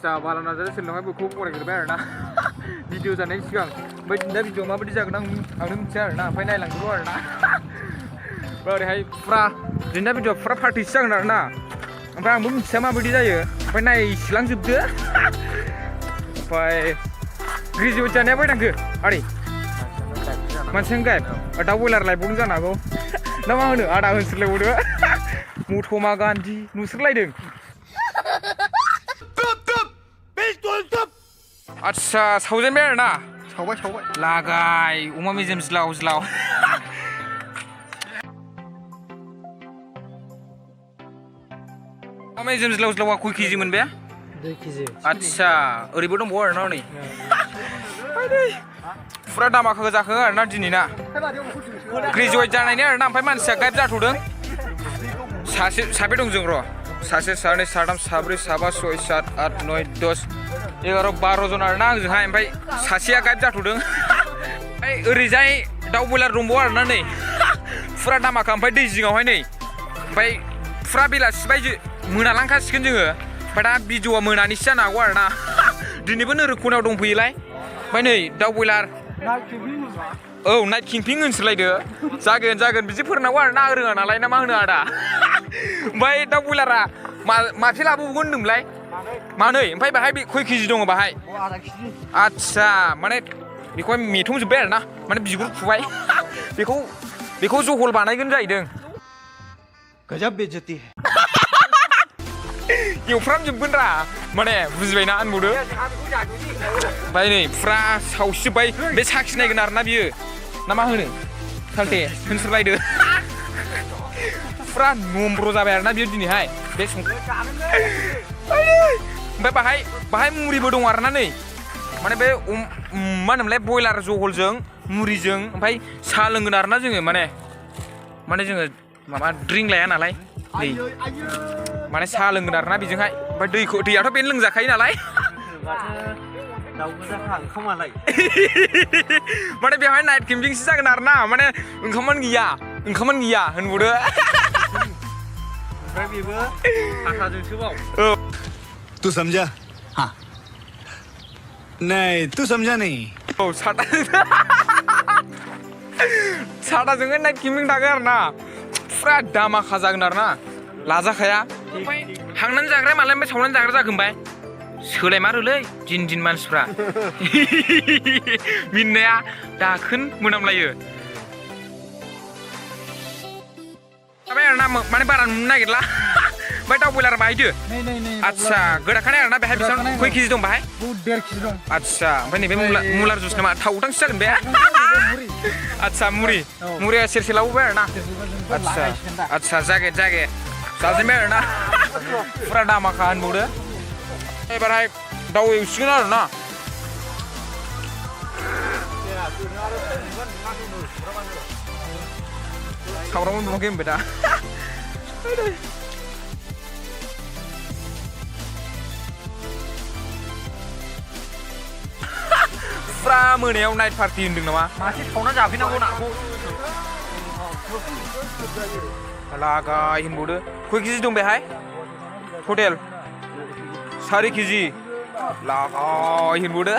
आदसा बाला नाजारि सोलोंनाय बेखौ फरायग्रोबाय आरोना भिडिअ जानायनि सिगां ओमफ्य दा भिडिअ माबायदि जागोन आंनो मिथिया आरोना ओमफ्राय नायलांदोल' आरोना ओरैहाय फुरा जोंना भिडिअ फुरा पार्टिसो जागोन आरोना ओमफ्राय आंबो मिथिया माबायदि जायो ओमफ्राय नायसिलांजोबदो ओमफ्राय ग्रेजुवेट जानाया बायनांगो आदै मानसियानो गायब दाउ बयलार लायबावनो जानो हागौ ना मा होनो आदा होनसोलायबावदो महात्मा गान्धी नुसोरलायदों आदसा सावजेनबाय आरोना सावबाय लागाय अमा मेजेम ज्लाव ज्लाव अमा मेजेम ज्लाव ज्लावा खय केजि मोनबाय 2 केजि आदसा ओरैबो दंबावो आरोना नै फुरा दामाखा जाखो आरोना दिनै ना ग्रेजुवेट जानायनि आरोना ओमफ्राय मानसिया गायब जाथ'दों साबे दं जों र' सासे सानै साथाम साब्रै साबा 6 7 8 9 10 11 12 जन आरोना आंजोंहाय ओमफ्राय सासेया गायब जाथ'दों ओमफ्राय ओरैजाय दाउ बयलार दंबावो आरोना नै फुरा दामाखा ओमफ्राय दै जिङावहाय नै ओमफ्राय फुरा बेलासि बायदि मोनालांखासिगोन जोङो ओमफ्राय दा भिडिअआ मोनानिसो जानो हागौ आरोना दिनैबो नोरो खनायाव दंफैयोलाय ओमफ्राय नै दाउ बयलार औ नाइट केम्पिं होनसोलायदो जागोन बिदि फोरनांगौ आरोना आं रोङा नालाय ना मा होनो आदा ओमफ्राय दाउ बयलारा मासे लाबोबावगोन होनदोंमोनलाय मानै ओमफ्राय बाहाय खय केजि दङ बाहाय आदसा माने बेखौहाय मेथंजोब्बाय आरोना माने बिगुर खुबाय बेखौ जहल बानायगोन जाहैदों गजब बेइज्जती है एवफ्रामजोबगोन रा माने बुजिबायना होनबावदो ओमफ्राय नै फुरा सावसिजोब्बाय बे साखिनायगोन आरोना बियो ना मा होनो सालथे होनसोलायदो फुरा नम्र जाबाय आरोना बियो दिनैहाय बे संख्रि ओमफ्राय बाहाय मुरिबो दं आरोना नै माने बे मा होनोमोनलाय बयलार जहलजों मुरिजों ओमफ्राय साहा लोंगोन आरोना जोङो माने जोङो माबा ड्रिंक लाया नालाय दै माने साहा लोंगोन आरोना बेजोंहाय ओमफ्राय दैयाथ' बेनो लोंजाखायो नालाय माने बेवहाय नाइट केम्पिंसो जागोन आरोना माने ओंखामानो गैया होनबावदो ओमफ्राय बेबो हाखाजोंसोबाव औ तू समझा हाँ नहीं तू समझा नहीं औ सादाजोंहाय नाइट केम्पिं थागोन आरोना फुरा दामाखा जागोन आरोना लाजाखाया ओमफ्राय हांनानै जाग्राया मालाय ओमफ्राय सावनानै जाग्रा जागोनबाय सोलायमारोलै दिन मानसिफ्रा मिन्नाया दाखोन मोनामलायो आरोना माने बारा नुनो नागिरला ओमफ्राय दाउ बयलार बाहायदो आदसा गोदाखानाय आरोना बेहाय बेसेबां खय केजि दं बाहाय 1.5 केजि दं आदसा ओमफ्राय नैबे मुलार जुइस नामा थावथांसो जागोन बे आदसा मुरिया सेरसे लाबोबाय आरोना आदसा जागे जाजेनबाय आरोना फुरा दामाखा होनबावदो एबारहाय दाउ एवसिगोन आरोना सावरावनो नुवाखै होनबाय दा फुरा मोनायाव नाइट पार्टि होनदों नामा मासे सावना जाफैनांगौ नाखौ लागाय होनबावदो खय केजि दं बेहाय टटेल 4 केजि लागाय होनबावदो